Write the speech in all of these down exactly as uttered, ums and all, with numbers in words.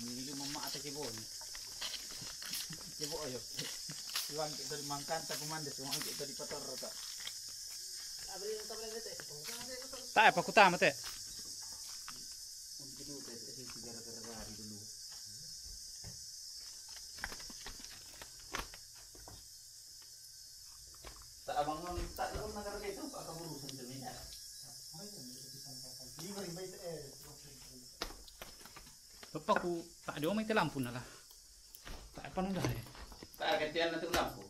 Ini mama ata kibo ni. Kibo ayo. Iwan kita di mangkanta kumande, cuma kita di patar ta. Tae, pakutama te. Ta abang non, ta lo na karga itu, pa kaburusan tu ni. Papaku, ta ada mai te lampu na la. Ta apa nang dai. Ta katian na tu lampu.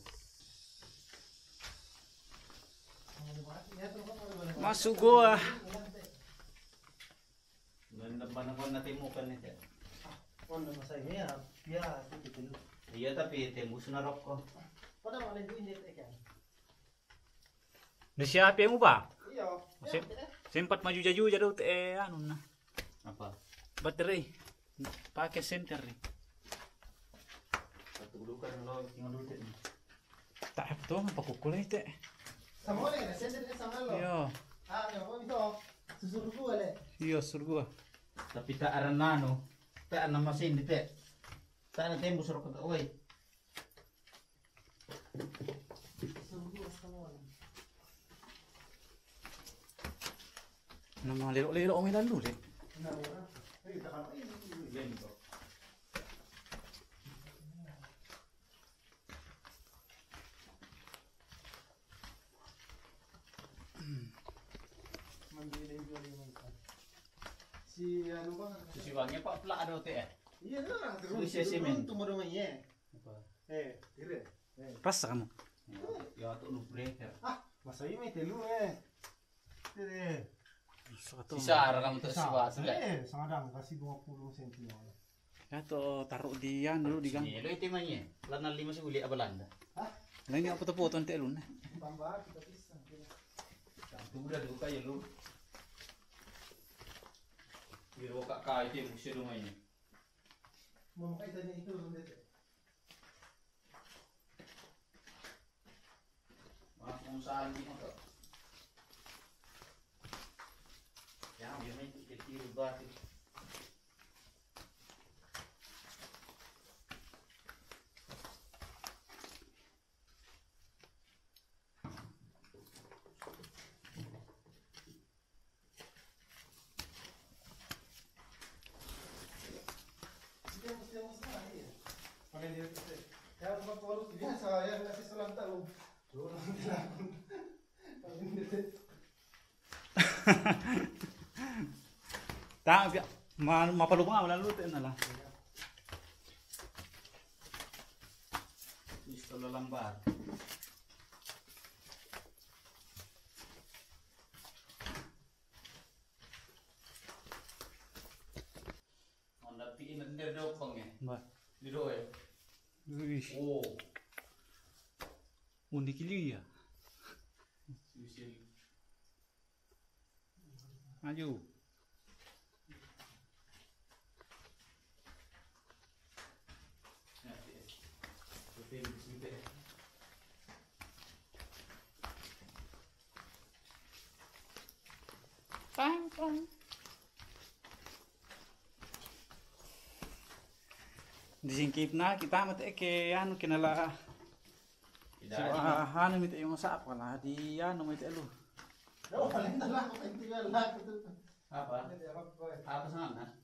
Masuk gua. Nanda mana kau nanti muka ni, Cak? Iya, tapi tembus na rokok. Ni siapa yang ubah? Sempat maju jaju jadi te, eh, anu na. Apa? Baterai. Pakai senter ni. Satu dulu kan lo tinggal dulu te. Ta apa tu, apa kukul ni te? Sama ni, senter ni sama lo. Iyo. Ah, ni apa itu? Susur gua le. Iyo, susur gua. Tapi ta ada nano. Ta ada mesin ni te. Ta ada tembus rokok, oi. Nama lelok-lelok mai lalu le. Si anu bang. Si wangi apa pula ada otak eh? Iya tu lah. Terus si simen. Tunggu dong ya. Apa? Eh, kira. Rasa kamu? Ya, ya tu lu breaker. Ah, masa ini telu eh. Sisa arah kamu tu sisa. Eh, sangadang kasih dua puluh senti. Ya tu taruh di anu dulu di gang. Sini lo itu mainnya. Lana lima sih ulik apa landa? Hah? Nah, ini apa tu potong te lu na? Tambah kita pisang. Kamu tu udah dulu kayak lu. Di rokok kau itu yang musuh dong ini. Mau makai tanya itu lu deh. Mas, mau saling di motor. Ya, biar main kecil banget. Ta, ma, mapalubang wala lu te na la. Isto lo lambar. Onda pi ina der do pang eh. Ba. Di do eh. Wih. Oh. Unik ili ya. Sisil. Maju. Pang, pang. Di singkip na kita mate ke anu kena la. Tidak. Anu mate yung sa apa la di anu mate lu. Apa? Apa sana?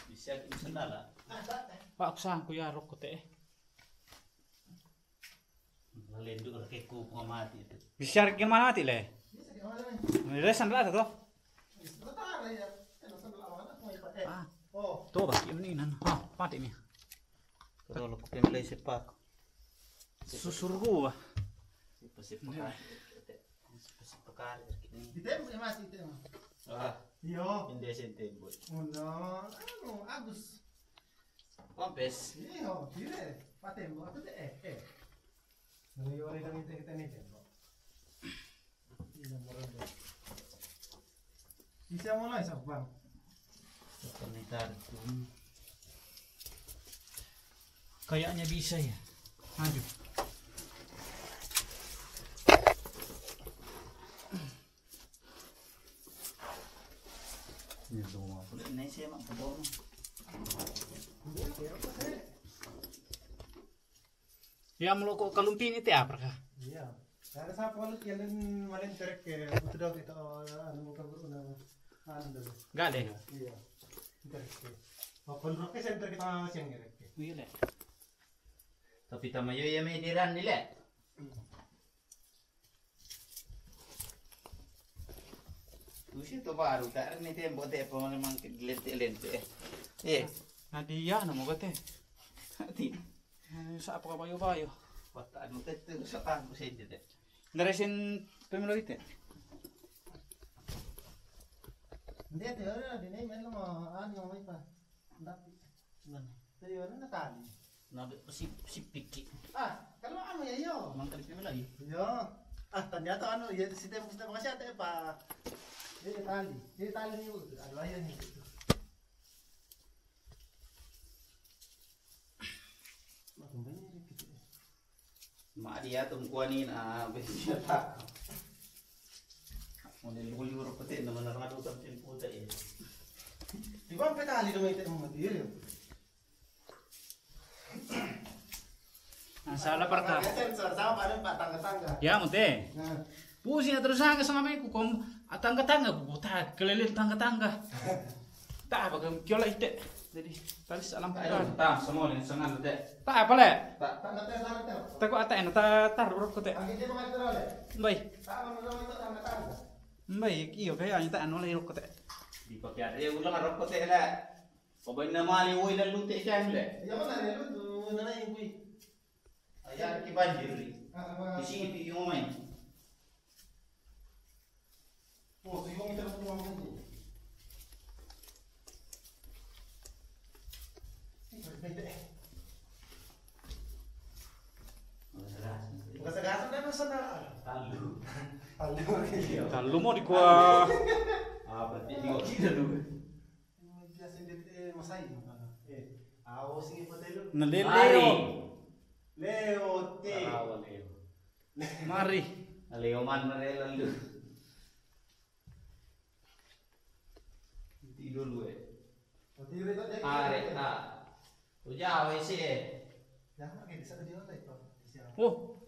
Bisa kita sendala. Pak, aku sangku ya rokok te. Lalendu rokok ku mati itu. Bisa rokok mati le. Bisa gimana? Ini sendala tu. Ah. Tuh bagi ini nan. Ah, mati ni. Kalau aku pemlei sepak. Susur gua. Sipa-sipa kari. Sipa-sipa kari ini. Di tempo ya, Mas, di tempo. Ah. Iyo. Inde sen tempo. Oh, no. Anu, Agus. Pampes. Iyo, dire. Pa tempo, aku te, eh, eh. Nang iyo, kita, kita, kita ni tempo. Bisa mulai, Sabang. Sebentar, Bang. Kayaknya bisa ya. Aduh. Ini saya mak pedong. Ya, meloko kalumpini te apa kah? Iya. Ada siapa lu kalian malen terek ke butuh dong kita, anu, bukan guru nama. Anu dulu. Enggak deh. Iya. Terek ke. Apa lu ke center kita siang ya? Iya deh. Tapi tamayo ya mediran ni le. Usi to baru tak ni tembo te pemang lente-lente. Eh. Nadia nama kate. Ti. Eh, sa apa kabayo-bayo? Wata anu te tu sa anu sente te. Dari sin pemelo ite. Dia te ora di ni melo anu mai pa. Tapi. Mana? Tadi ora na tali. Na be si si piki. Ah, kalau anu ya yo. Mang kali pemelo lagi. Yo. Ah, ternyata anu ya si tem kita makasih ate pa. Ini tali. Ini tali ni bu. Ada aja ni. Makin banyak ni kita. Ma dia tum kuani na betul tak. Model luyur pete na mana radu sampai puta ya. Di bang peta ali dong itu mau diri. Nah, salah parta. Sensor sama pada pak tangga-tangga. Ya, mute. Nah. Pusing terus angka sama aku kom tangga-tangga ku tak keliling tangga-tangga. Tak apa kan kiola ite. Jadi tali salam. Ayo, tak semua ni sengal te. Tak apa le. Tak tak tak tak tak. Tak kok atak enak tak tar urut kote. Angin dia mengalir le. Baik. Tak menurut itu tangga-tangga. Baik, iyo kayaknya tak anu le urut kote. Dipakai ada ulang urut kote le. Pabain na mali woi lalu te siya le. Iya mana lalu tu nana ibu. Aya ki banjir ni. Di sini pi yung main. Oh, tu yung kita punya main. Gasa-gasa na masa na. Talu. Talu. Talu mo di kwa. Ah, berarti di kwa kita dulu. Biasa dia eh masai. Eh, awo sige patelo. Naleleo. Leo te. Awo leo. Mari. Leo man marela lu. Ti dulu eh. Are ta. Uja awe si eh. Jangan kayak bisa dia lah itu. Oh.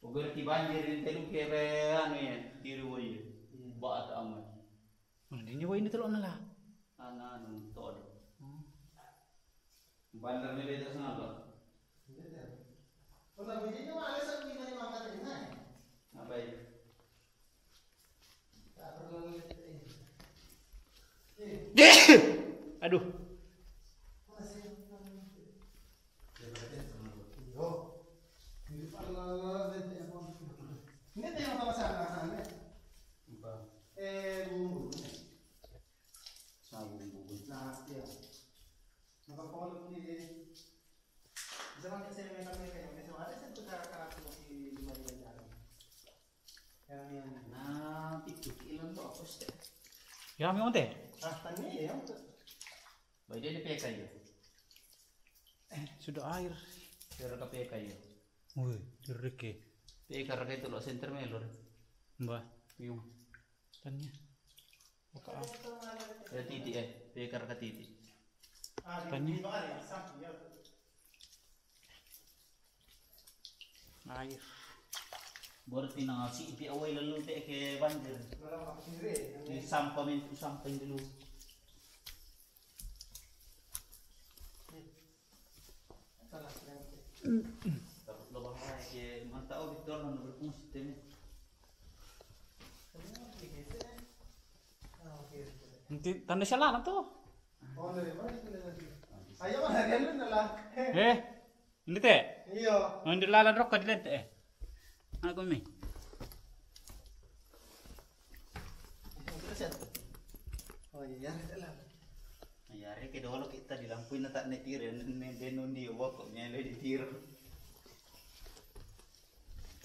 Oger ki banjir ni telu kere anu ya, tiru aja. Ba ta amat. Mana dia nyawa ini telok nala. Ana anu todo. Bandar ni beda sana ba. Pernah begini mah ada satu lima lima kali nah. Apa ya? Tak pernah lihat ini. Aduh. Mana sih? Yo. Ini pernah lihat ini apa? Ini tengok apa sana sana. Apa? Eh, bumbu. Sabu bumbu. Nah, ya. Maka kalau ini bisa pakai saya mereka mereka yang bisa ada satu cara cara masih lumayan jarang. Yang yang Nah, pikir ilan ba apa sih? Ya, memang teh. Ah, tani ya yang tu. Baik dia di P K ya. Sudah air. Kira ke P K ya. Woi, jereke. P K raka itu lo center melor. Mbah. Yung. Tanya. Oka. Ada titik eh. P K raka titik. Tanya. Air. Berarti nang si ipi awai lalu te ke banjir. Di sampah min sampah dulu. Takut lo bahaya ke mantau di tol nang berfungsi teme. Nanti tanda salah na to. Ayo mana dia lu nala. Eh. Hindi te. Iyo. Oh, hindi lala rokka di lente eh. Ano ko mi? Oh iya, iya. Yari ke dolo kita di lampu ini tak ne tiro ne denon di woko mele di tiro.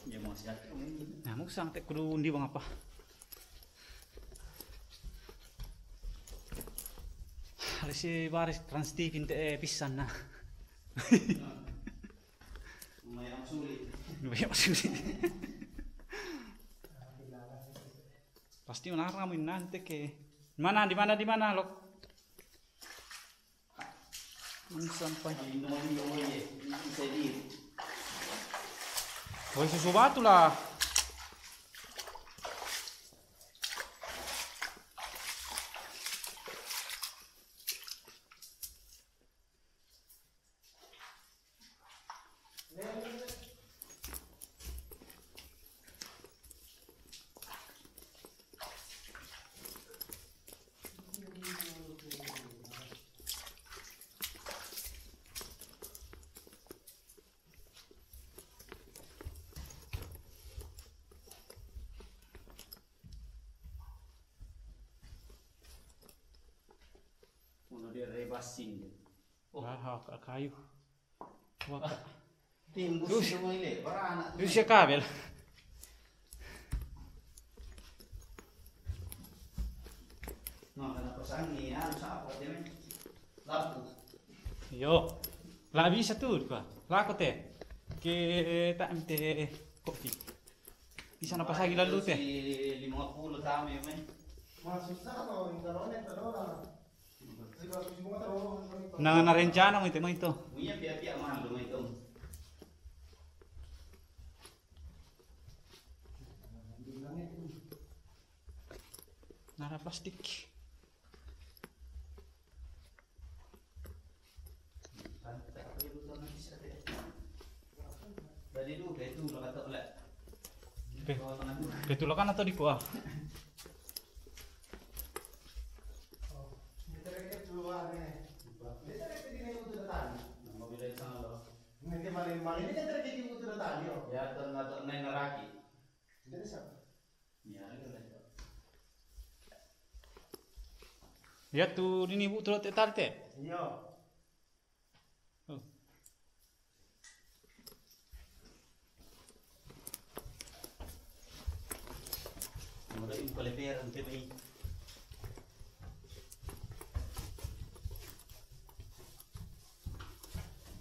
Ya mau siap. Nah, mau sang te kudu undi bang apa? Harus si baris trans T V inte eh pisan nah. Lumayan sulit. Lumayan sulit. Pasti menara minante ke. Di mana, di mana, di mana, Lok? Ini sampai. Woi, susu batu lah. Uno dia rebasing. Oh. Ah, ka-, kayu. Waka. Timbus. Terus semua ini, para anak. Terus ya kabel. Nah, kena pasang ni, anu, siapa dia, men? Lampu. Yo. Lah bisa tu, kua. Lah, kau teh. Ke tak ente kopi. Bisa na pasangi lalu teh. Si lima puluh tamu ya, men. Masuk sana, kalau orang, kalau orang. Na, na rencana mo ito, mo ito. Punya pihak-pihak mahal, mo ito. Nara plastik. Pe-, petulakan atau di kuah? Ya, tan atau neng naraki. Ya, tu ini bu tu teh tadi teh. Iya. Oh. Mura yung pala pera, ang pera eh.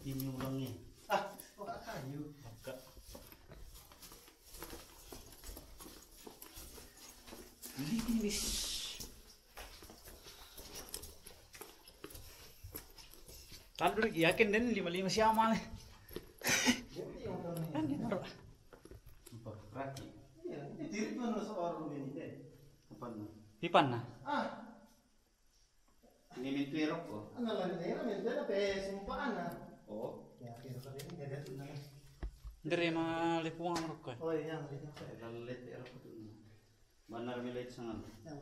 Ini orangnya. Ah, kok kayu? Agak. Linis. Tandu lagi yakin den lima-lima siapa nih? Kan gitu, Pak. Empat berarti. Iya, ini diri tuh nusuk orang ini deh. Kapan? Pipan nah. Ah. Ini mintu erok kok. Ana lagi ini mintu apa sumpah ana. Oh. Ya, kira tadi ini ada tuh nah. Dari mana lepuang rokok? Oh iya, dari siapa? Lalu lihat erok tuh. Benar, milik sangat. Ya.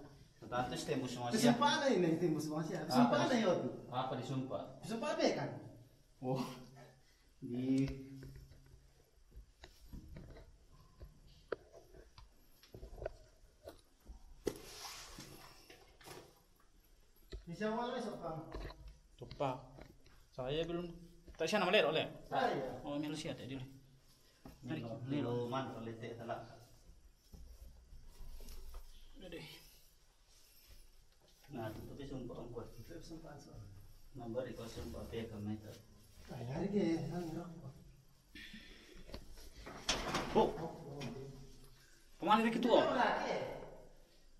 Tantu tembus semua siap. Sumpah ana ini, tembus semua siap. Apa sumpah ana dis-, ya, tuh. Apa disumpah? Sumpah apa kan? Oh. Di Bisa awal besok, Bang. Tupa. Saya belum. Tak siapa nama lero, le? Saya. Oh, melu siapa tadi, le? Melu, melu man, kalau letek telah. Udah deh. Nah, tutupi sumpah ongkot. Tutupi sumpah ongkot. Nomor di kosong empat P K meter. Nah, hari ke, hari ke. Oh. Kemana dia ketua?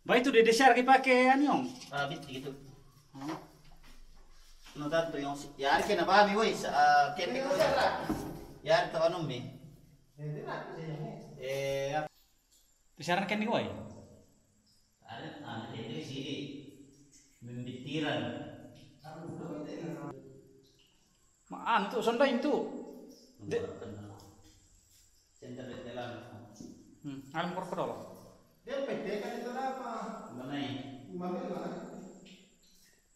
Baik tu dia dasar ke pakai anu, Om? Ah, bit gitu. Hmm. No tanto yung si-, yari ka na ba mi, boy, sa, ah, kepe ko. Yari to ano mi? Eh, di na, eh. Terus sekarang kan ni, boy? Ada, ah, nanti sini. Membitiran. Ma-, anu tu, sonda itu. De- Center de telan. Hmm, alam korkodol. Dia P T kan itu apa? Mana ini? Mana?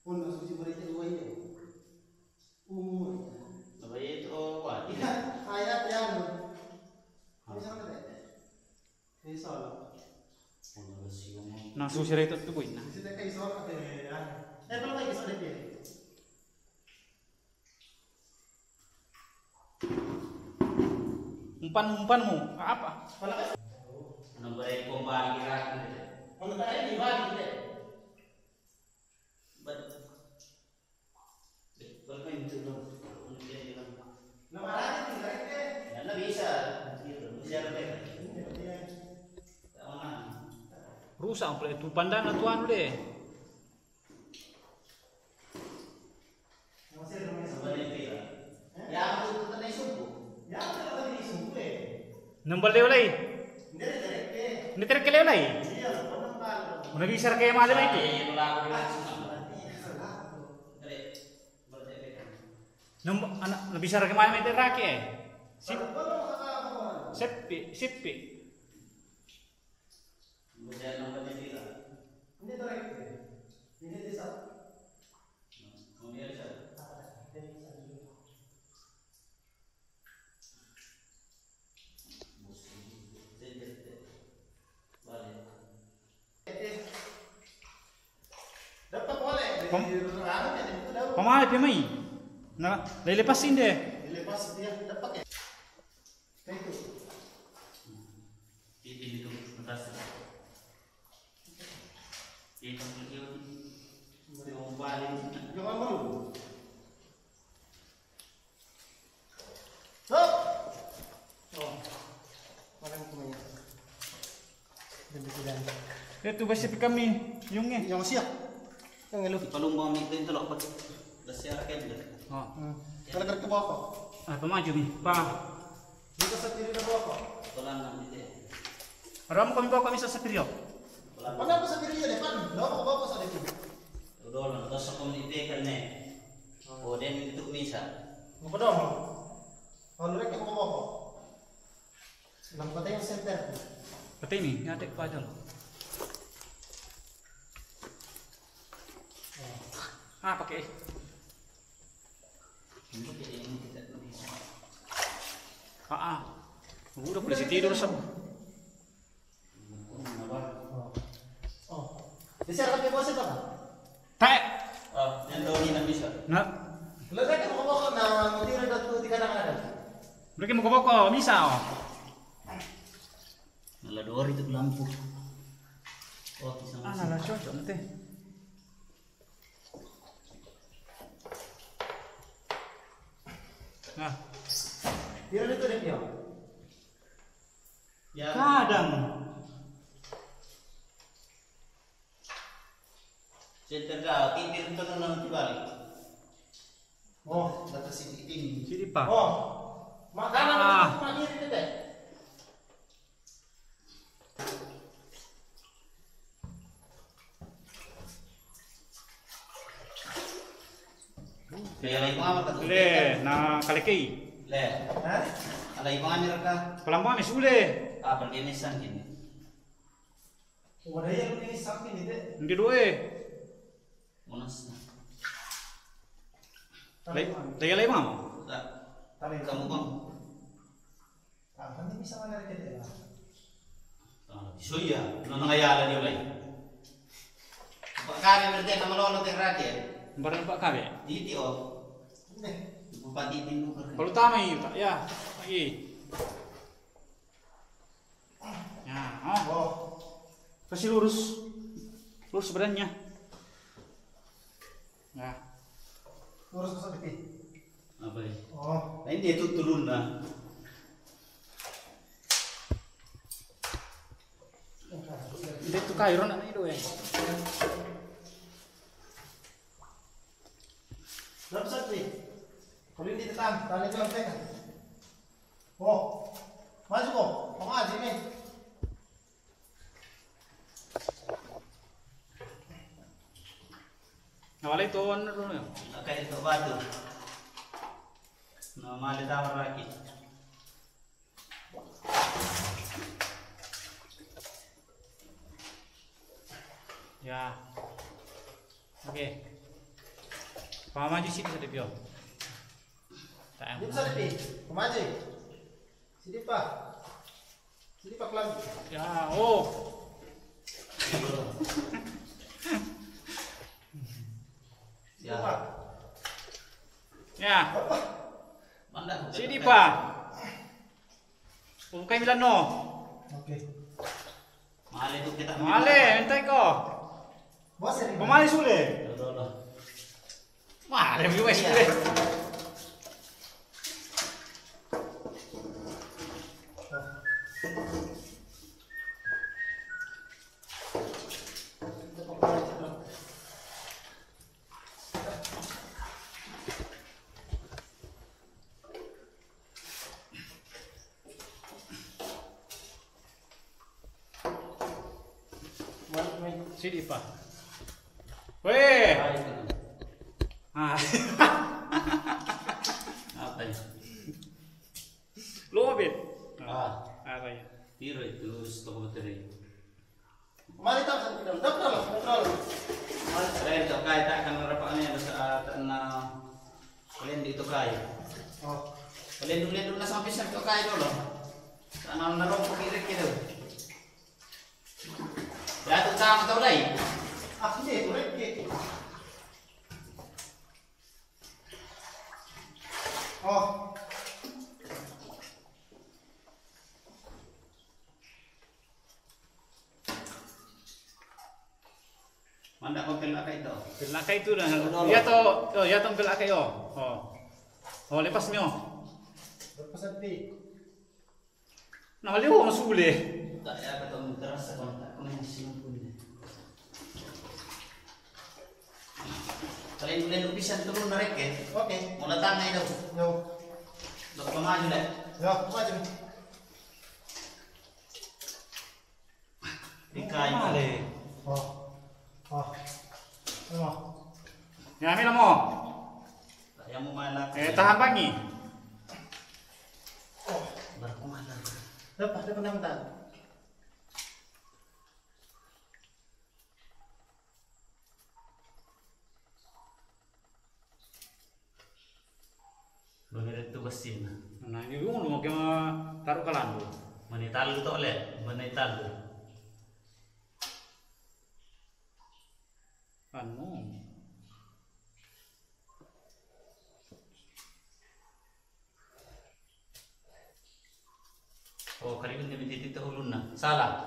Pun masuk si mereka dua ini. Umur. Apa itu? Oh, wah. Iya, ayat yang. Bisa mana teh? Ini soal. Nah, susira itu tuh, boy. Nah. Bisa teh kayak soal apa ya? Eh, kalau kayak soal apa ya? Umpan, umpan mo. Apa? Ano ba yung kumbali ka? Ano tayo, di ba? Hindi. Ba't, ba't may ito, no? Ano yan, yan? Namarami, hindi ka rin, eh. Yan na, bisa. Hindi, hindi. Bisa ka rin. Hindi, hindi. Tama na. Rusak ang play. Tupandan na tuwan ulit. Nembal leo lai. Ini terkele lai. Una bisa rake male mai tu. Nembal ana na bisa rake male mai tu rake. Sip. Sepi, sepi. Pam-, pamai pe mai. Na, lai lepas inde. Lepas dia dapat ya. Thank you. Pipi itu atas. Pipi itu. Mau balik. Jangan malu. Hop. Oh. Makan kumanya. Demi tidak. Itu basi kami, yung eh. Yang siap. Yang elu. Palumbang mi itu lo pakai. Basi arah kan. Oh. Hmm. Kalau kerja apa? Ah, pamaju mi. Pa. Dito sa tiri na boko. Wala na, hindi. Aram ko mi boko mi sa sa tiri. Wala. Ano ko sa tiri yan eh? Pan, no, ko boko sa tiri. Udo na, dos sa community kan eh. O, den itu misa. Mo ko dong. Ano rek ko boko? Lang patay yung center. Patay ni, ngate pa dong. Ah, pakai. Ah, ah. Udah polisi tidur, Sam. Oh. Bisa kan dia bos itu, Pak? Teh. Oh, yang doni na bisa. Na. Lo kan mau bawa na mutira datu di kadang-kadang. Mereka mau bawa misa, oh. Nala dori tu lampu. Oh, bisa. Ah, nala cocok nanti. Nah. Tira itu deh, yo. Ya. Kadang. Saya tidak, pinggir itu nonton balik. Oh, data si ini. Sini, Pak. Oh. Makanan itu mandi itu deh. Le, na kalekei. Le. Hah? Ala ibang ni raka. Palambang ni sule. Ah, pergi ni sangkin. Wala ya ni sangkin ni de. Hindi doe. Monas na. Lagi, lagi, lagi, Mam? Kamu, Bang. Ah, nanti bisa mana lagi dia? Ah, so iya, nang ayala dia lai. Pak kami berarti nama lolo teh rakyat. Barang Pak kami. Di, di, oh. Bupati Timur. Kalau tama itu, ya, lagi. Ya, oh. Oh. Kasih lurus. Lurus badannya. Nah. Lurus ke sana, Pi. Apa ya? Oh. Nah, ini dia tuh turun, nah. Dia tuh kayu, nak itu, eh. Lurus, Pi. Kalau ini tetap, tali jam tengah. Oh. Maju, kok. Maju, nih. Nawala itu anu dulu ya. Pakai itu batu. Nama ada tawar lagi. Ya. Oke. Pamaju sini sa Dipio. Dia bisa Dipi. Pamaju. Sini, Pak. Sini, Pak, kelam. Ya, oh. Sini, Pak. Ya. Sini, Pak. Bukai bilang no. Oke. Male tu kita. Male, entai ko. Bos, ini. Pamali sule. Male, mi wes sule. Di pa. Weh. Ah. Apa ini? Lo, Bit. Ah. Apa ya? Piro itu stok baterai? Mari tahu satu dalam. Dapur dalam, dapur dalam. Mari, saya itu kai tak akan rapat ni, ada saat na kalian di itu kai. Oh. Kalian dulu, kalian dulu na sampai satu kai dulu. Tanah na rompok kiri kiri. Ya, tu sama tahu lagi. Ah, sini tu, Rek. Oh. Manda ko pel akai to. Pel akai tu dah. Iya to, oh, iya to pel akai, oh. Oh. Oh, lepas mi, oh. Lepas nanti. Nah, leo masule. Tak ya, kata terasa kontak ko na sinumpun. Kalian boleh lupisan turun na reke. Oke. Mula tangan itu. Yo. Dok pemaju deh. Yo, pemaju. Di kai male. Oh. Oh. Oh. Ya, mi lamo. Yang mau main lagi. Eh, tahan pangi. Oh, baru kemana? Lepas, lepas, lepas. Bagi itu besin. Nah, ini dulu mau kema taruh kalandu. Mani talu to le, mani talu. Anu. Oh, kali ini binti tita ulunna. Salah.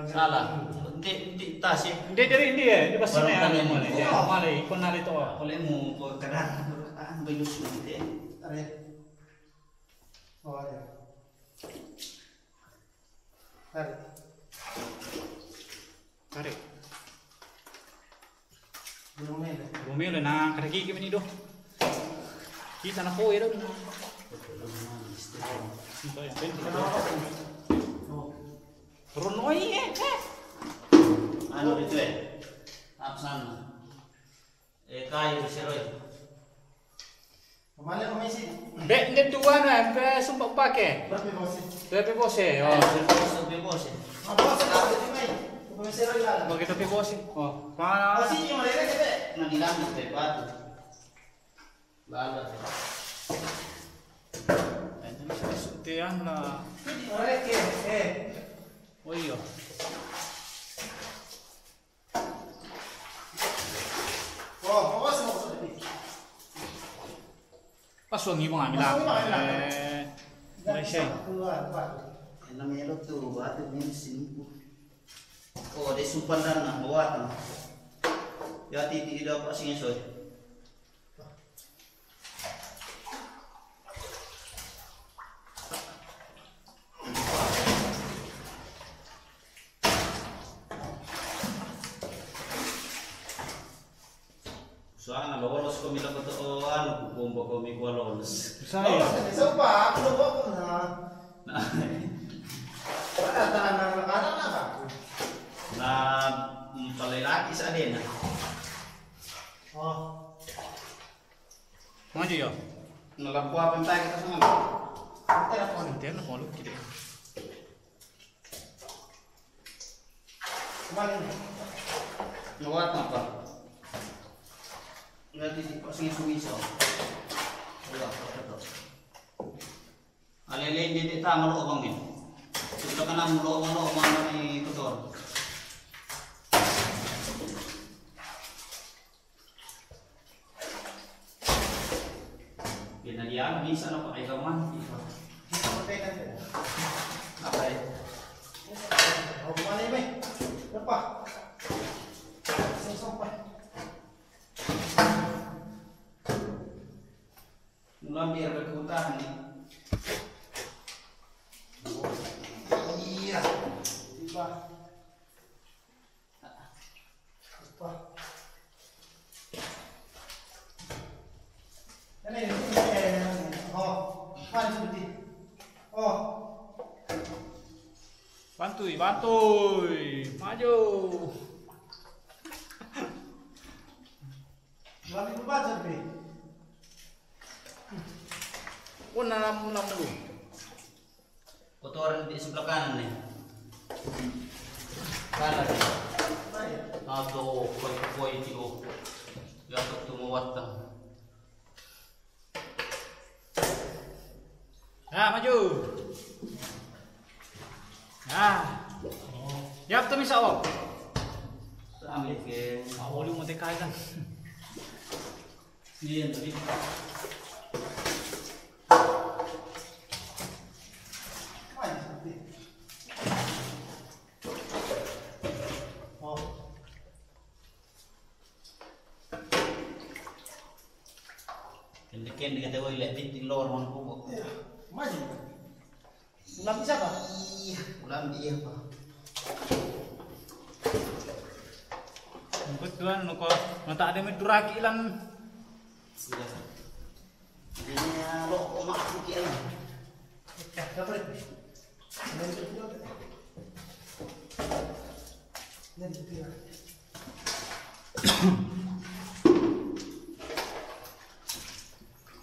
Salah. Enti, enti tasi. Enti dari enti ya, di pasina ya. Male, male, ikon nari to. Oleh mu ko kadang, ah, belus nanti. Are. Oh, are. Are. Kare. Belum mele. Belum mele, na kada gigi mani do. Kita na ko ya do. Entah yang penting. Ronoi eh. Anu itu eh. Absan. Eh, kai itu seroi. Kemana komisi? Be, nde tua na, be sumpa pake. Berapa bosi? Berapa bosi? Oh. Berapa bosi? Apa sih kalau di mai? Komisi lagi lah. Bagi tapi bosi. Oh. Mana? Bosi yang mana ya, Be? Nah, di dalam, Be, batu. Lala. Tiang lah. Ini mereka, eh. Oh iya. Pas wangi mo nga mi la. Eh, mulai siya. Ena melo tu batu ni simpu. Oh, de sumpan dan na buatan. Ya titi ida pa singi soy. Soalnya lolos ko mi lako to, anu, ku pompa ko mi kua lolos. Saya. Lolos, bisa pa, aku lo kok na. Nah. Ada tanah makanan apa? Nah, mm, kalau lagi seadanya. Oh. Maju yo. Nalampua pentai kita sana. Kita apa? Nanti anu kalau kita. Kemana ini? Lewat apa? Nanti di pas ngi suwi so. Wala, apa to? Alele, hindi ta malo bang ni. Sudah ka na malo bang, malo bang ni tutor. Yan na diyan, minsan ako ay gaman. Apa eh? Oh, mana ini? Apa? Sing sampah. Mula biar berkebutuhan nih. Oh iya. Tiba. Bantuy, bantuy, maju. Lagi berbaca, Pi. Pun dalam, dalam dulu. Kotoran di sebelah kanan nih. Kanan. Baik. Atau koi-koi itu. Ya, tuh, tuh, mau watang. Ah, maju. Ah. Yap, tuh bisa, oh. Ambil ke. Ah, volume mau tekan kan. Iya, tapi. Oh. Kende-kende kata, "Woi, lek bintik lor man kubo." Iya, maju. Ulang bisa, Pak? Iya, ulang iya, Pak. Betulan, no, ko, no, tak ada meturaki lan. Iya. Ini ya, lo, ko, mak, aku kian. Eh, dapat.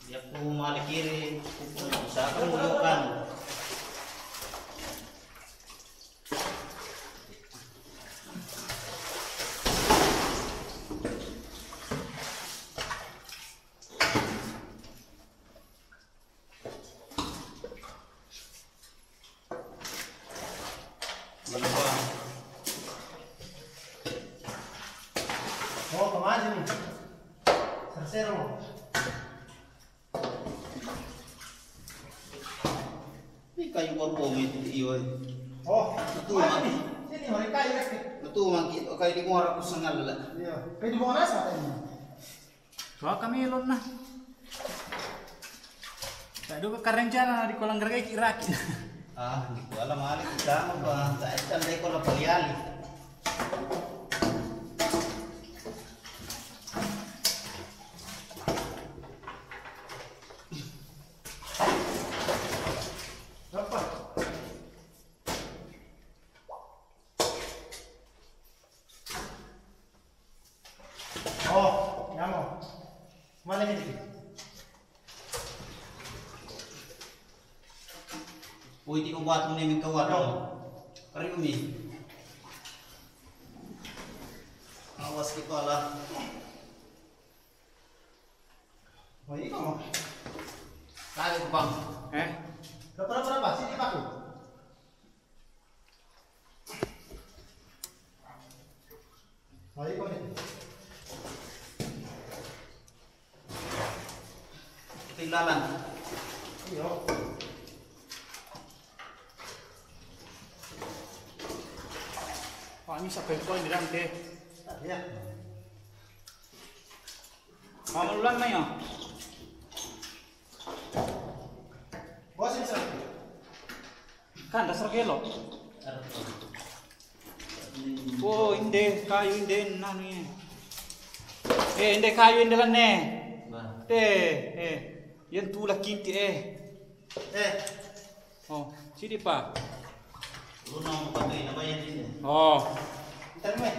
Dia ku mali kiri, ku pun usaha ku mulukan. Oh, kemana nih? Sersero. Ini kayu baru bau itu, iyo. Oh, itu mati. Sini, hari kayu, eh. Itu mati, kayu di muara ku sangal lah. Iya, kayu di muara sana ini. Wah, kami elon nah. Tak ada ke rencana di kolam gerai ki raki. Ah, di kolam ada kita mah, Bang. Tak ada, tak ada kolam paliali. Apa? Oh, nyamo. Mana ini? Woi, tiko buat ini min kawan. Yo. Kari umi. Awas kita lah. Oh, ini kamu. Kali, Bang. Eh? Berapa, berapa, berapa? Sini, Pak. Ayo, Pak. Ketinggalan. Iya. Wah, ini sampai kau ini, Ram, deh. Iya. Kamu ulang, Mayo. Bos, ini, Sir. Kan dasar gelo. Oh, inde kayu inde nanu ye. Eh, inde kayu inde lane. Ba. Te, eh, yen tula kinti, eh. Eh. Oh, sidi pa. Lu nang patu ina ba yen inde. Oh. Ntar me.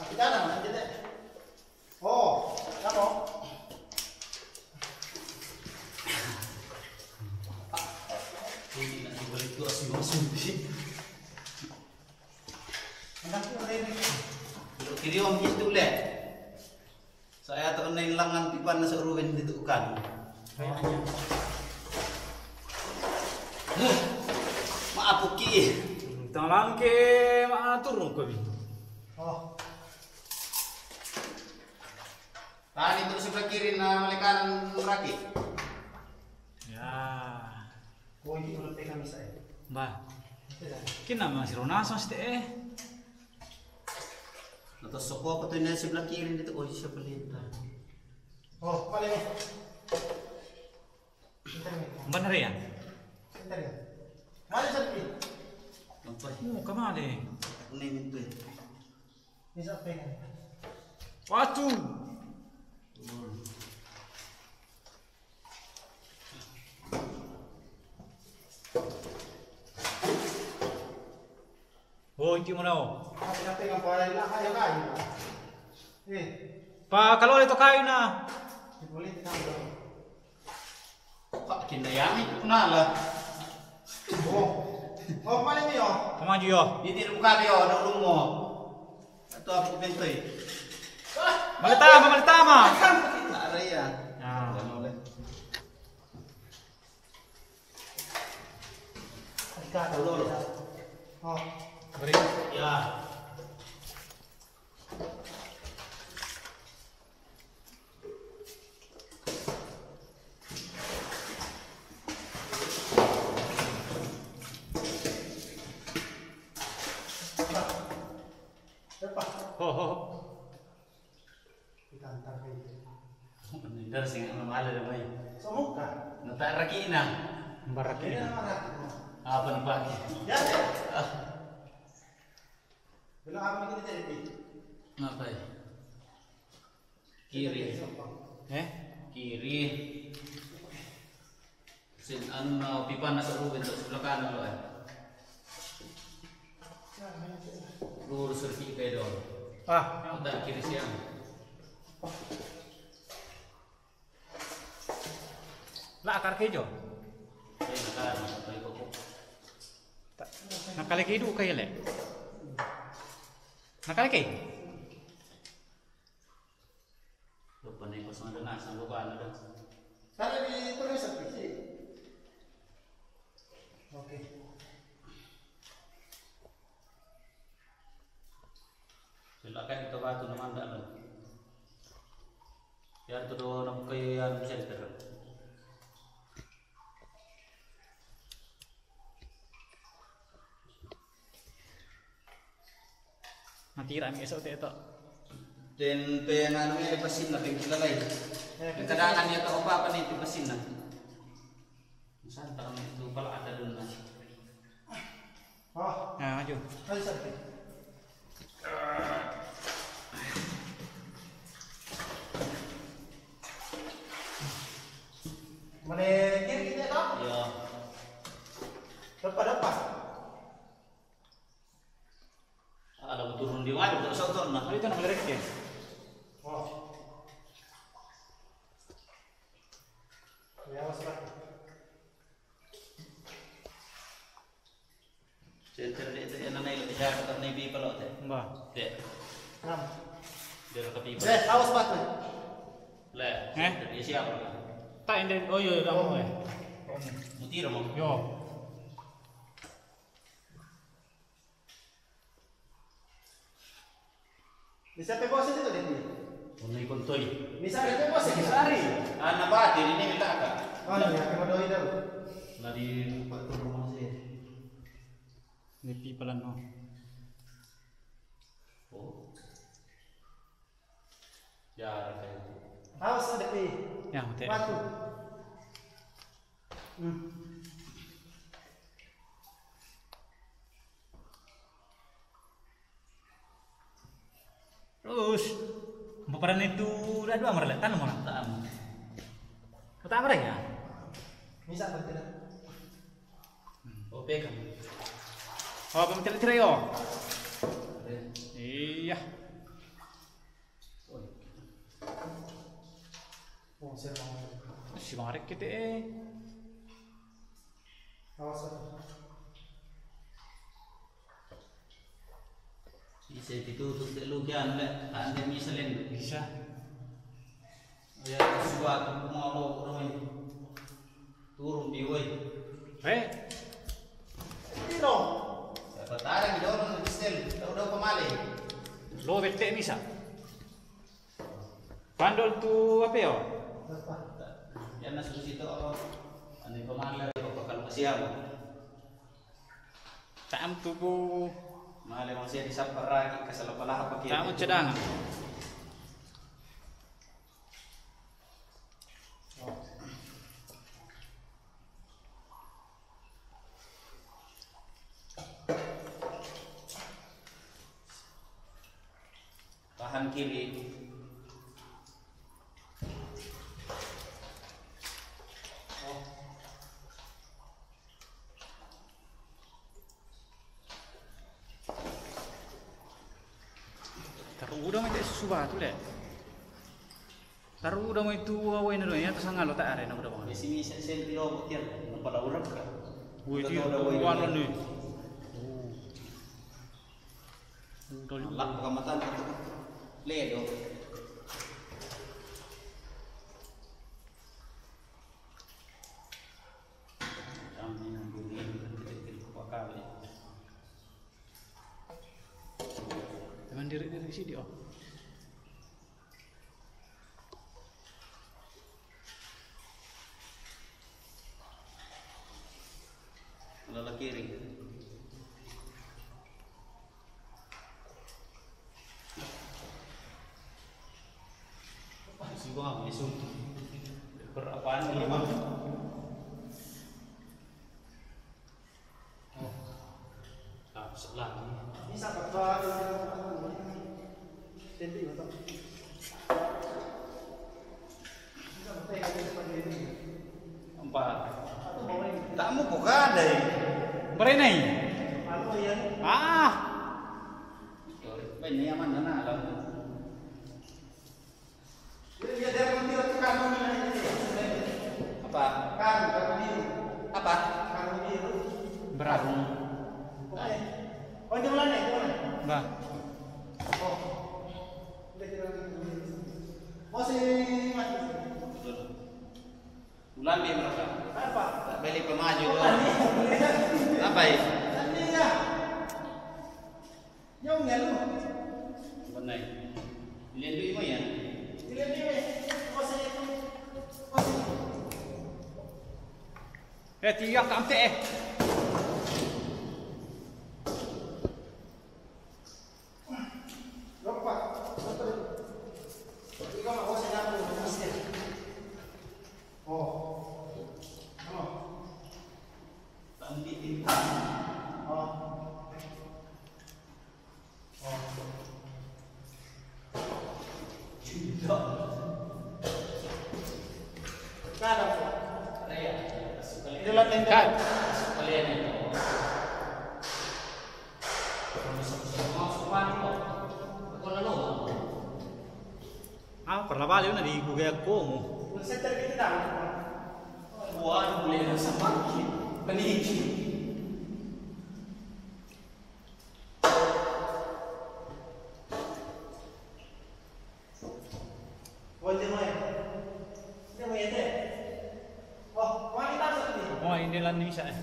Ah, kita ada mana kita? Oh, kamu? Ini nak balik tu asyik masuk di. Anak tu ada ni. Duduk kiri om gitu le. Saya tak kena hilangan pipan nasi ruben itu kan. Kayaknya. Maaf, Puki. Tangan ke, mak turun kau ni. Oh. Tani terus sebelah kiri, nah, balik kanan, berarti. Ya. Oh, ini udah pegang saya. Bah. Kina masih ronas mas teh. Atau soko apa tuh ini sebelah kiri itu? Oh, siapa lihat? Oh, paling. Bener ya? Mari, Satpi. Lampai. Oh, kemana? Ini, ini tuh. Ini siapa ini? Waduh. Oh, inti mana? Oh, siapa yang paling lah, ayo, ayo. Eh. Pa kalau itu kayu na. Pak, kinda yami, kuna la. Oh. Oh, mana ni, oh? Kamu juga. Ini rumah kali, oh, ada rumah. Atau aku pintu. Malitama, malitama. Ada ya. Ah. Ano le. Ikaw, lolo. Oh. Beri. Ya. Ho, ho. Kita antar ke itu. Dari sini mana ada mai. Semuka. Nata rakina. Barakina. Apa nampak? Ya, ya. Ah. Belok apa kita jadi? Apa ya? Kiri. Eh? Kiri. Sin anu na pipa na sa rubin sa sebelah kanan lo eh. Lurus sedikit ke dong. Ah, yang udah kiri siang. Lah akar kejo. Nakale ke idu kaya le. Nakale ke. Lupa nih pas ada nasi lupa ada. Sana di terus sih. Oke. Silakan kita batu naman dalo. Yan todo na kayo yan center. Mati rami esok te to. Ten ten anu ni pasin na ten kita lai. Kadang-kadang ni to apa apa ni pasin na. Santa kami itu pala ada dun na. Oh. Nah, maju. Ayo, Sakti. Mana kiri kita, Kak? Iya. Depan, depan. Ada turun di mana, tak satu, nah. Itu namanya rek, ya? Oh. Ya, Mas, Pak. Center de de na nai lo ja ka ni bi palo te. Ba. De. Nam. De ka bi. De, awas batu. Le. Eh? Center de siapa? Tak ende, oh iya, iya, kamu, eh. Mutira mo. Yo. Bisa pe bos itu dia. Unai kontoi. Bisa pe bos itu. Sari. Ana bati ini minta ka. Oh, ya, kamu doi dah. Lari empat puluh rumah sih. Ni pi palan no. Oh. Ya, ada itu. Awas ada pi. Ya, mate. Batu. Hmm. Terus, baparan itu udah dua merle, tanam orang. Tanam. Kata mereka? Bisa bergerak. Oke kan. Oh, apa mencari-cari yo? Iya. Oh, saya mau. Si Marek kita eh. Awas. Bisa ditutup dulu kian le, tak ada misalin. Bisa. Ya, suatu mau lo orang ini. Turun di woi. Eh? Ini dong. Siapa tahu di dorong di stel, tahu dong pemale. Lo bete bisa. Pandol tu apa ya? Yan na susi to, oh. Ano yung pamahal na rin, pagpakal mo siya mo. Taam tubo. Mahal yung siya di sa paragi, kasala pala kapag Taam cadangan. Tahan kiri. Taruh udah macam susu batu deh. Taru da mai tu awai na do ya, tasangalo ta are na da bang. Di sini sen sen pilo botian, nampak dah urap ka. Wih, di dah wai wan ni. Udah lu. Lak pakai mata tu. Ledo. Kami yang dulu kita pakai. Teman diri dari sini oh. Lala kiri. Sibang, isum. Berapaan ini, Bang? Oh. Ah, sebelah ni. Ini siapa? Tempe, betul. Empat. Tamu bukan deh. Berenai. Ah. Betul. Berenai yang mana nak lah? Apa? Apa? Berat. Bah. Ulan di mereka. Apa? Tak balik pemaju. Apa ya? Nyong ya lu. Benai. Lihat dulu ya. Lihat dulu. Eh, tiap kamte eh. Lupa. Lupa. Ikaw ako sa napo. Oh. Ano? Tandi. Oh. Ah, parla bale na di kuga komo. Buwan, boleh na sa pangki. Paniki. Oh, ini lan ni sa eh.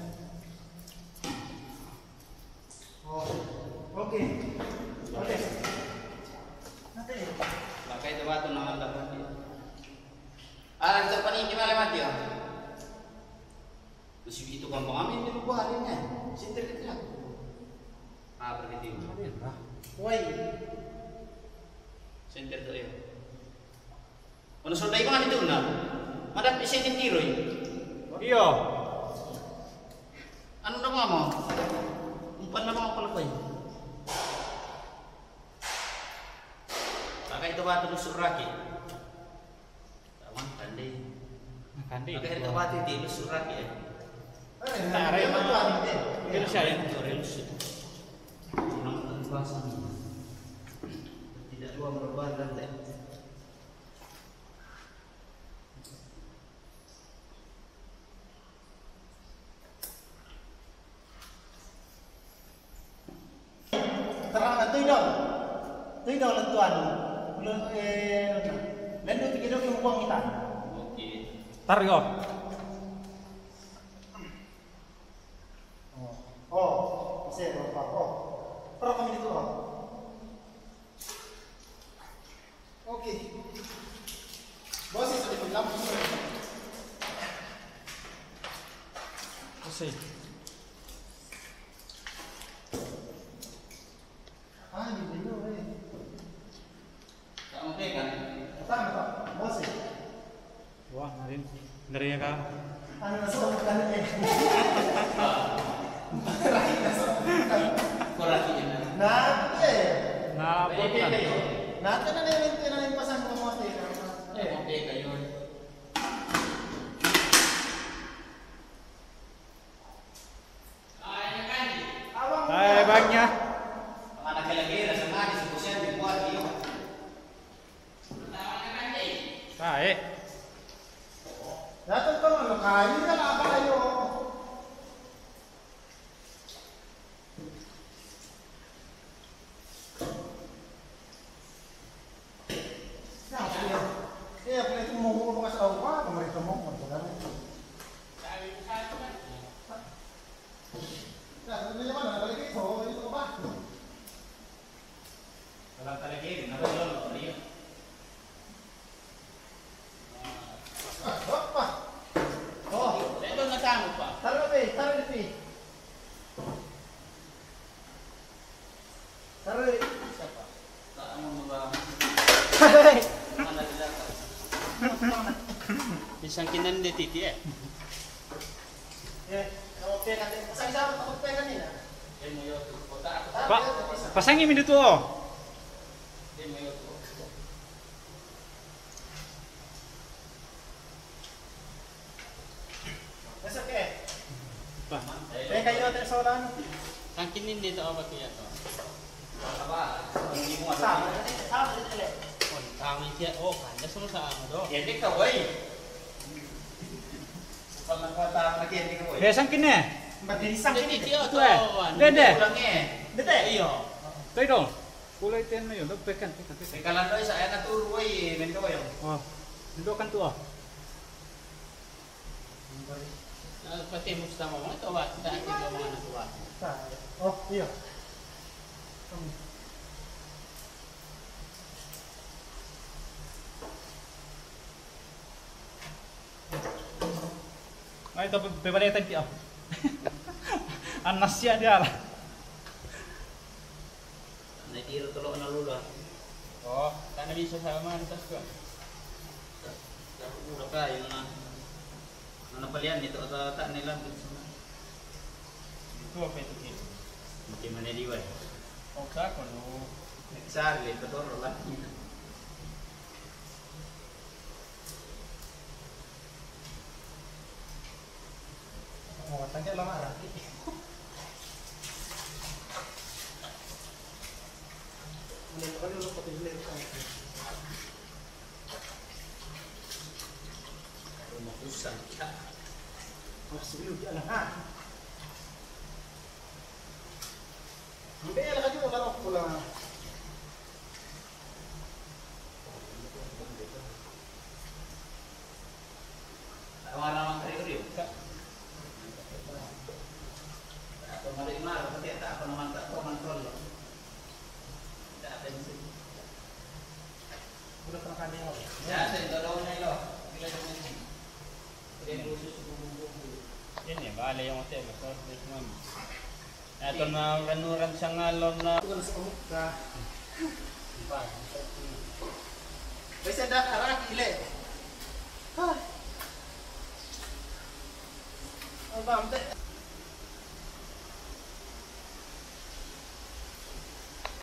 Oh, okay. Okay. Nanti. Pakai tu batu nangan dapat dia. Ah, cepat ni gimana mati ya? Terus itu gampang amin di lupa adanya. Center kita. Ah, berarti itu. Why? Center tu ya. Ono sodai bang itu na. Ada pisi di tiro ya. Iya. Anu nama mau? Umpan nama apa lepai? Pakai itu batu lusuk raki. Taman kande. Kande. Pakai itu batu itu lusuk raki ya. Tare. Itu saya. Itu lusuk. Orang tanpa sana. Tidak dua berubah dan Terang na tuidong. Tuidong na tuan. Belum eh lendu tiga dong yang buang kita. Oke. Tar yo. Oh. Oh, masih lupa. Oh. Terang kami itu. Oh. Oke. Bos, sudah di lampu. Bos. Ah, di dulu eh. Kamu pegang. Pertama, Pak. Bos. Wah, narin. Dari ya, Kak. Anu, masuk bukan eh. Kurang ini. Nah, eh. Nah, bukan. Nah, kan ada yang, yang pasang ke motor. Eh, oke, kayu. Hai, bangnya. Mana kira-kira sama di sebusian dibuat di. Baik. Datang ke mana? Kayu kan apa kayu? Ya, punya. Iya, punya itu mau ngomong kasih tahu apa pemerintah mau ngomong kan? Nah, itu punya mana? Balik itu, itu apa? Dalam tali kiri, kenapa dia lolo? Iya. Apa? Oh, itu nggak sanggup, Pak. Taruh di, taruh di. Taruh di. Siapa? Tak mau ngeluar. Mana di belakang? Pisang kinan di titi, eh? Eh, kalau pegang, pasang sama, takut pegang ini, nah. Dia mau yotu. Kota aku. Pak, pasangi mi dutu o. Dia mau yotu. That's okay. Pak. Eh, kayo, ate, soda, ano? Sangkin ini to, apa to yan to? Sama, sama, sama, sama. Oh, tama siya. Oh, kanya sa mga ano do. Yan, ikaw, boy. Bukan nagpatama, yan, ikaw, boy. Eh, sangkin eh. Ba't di sangkin? Hindi, ito, ito, eh. Ano, dede. Kulang eh. Dede. Iyo. Tayo dong. Kulay ten na yun. Pekan, pekan, pekan. Teka lang, Loy, sa ayan na turo, eh. Mendo, yun. Oh. Mendo kan to, ah. Ah, pati mo sa mga ito, ah. Dati ka mga natuwa. Oh, iyo. Ay, ito, pe-, pebalitan ki, oh. Anas siya diya, lah. Naitiro tulo na lula. Oh, tana bisa sa mga atas ko. Udah kayo na. Ano pala yan? Ito ata, ata nila. Ito, apa ito, Kim? Hindi man niliwan. Oh, sa ako, no? Nagsarili, paturo lang. Oh, tanya lang, ah. Ano, ano, ano, pati nila yung Rumukusan ka. Mas yun, yan, ha? Hindi, alam ka dito, laro ko lang. Tawa naman kayo, Rio. Ako, mali, mali, pati ako naman, ako, control. Dati, Udah pernah kami ngomong. Ya, saya udah tahu nih, loh. Kita cuma ini. Dia yang khusus kumpul-kumpul. Yan, bale yung hotel, masarap din naman. Ito na, uran-uran sa ngalon na. Ito na sa kumuk ka. Diba? Kasi da, arak, ile. Ay. Ang bambe.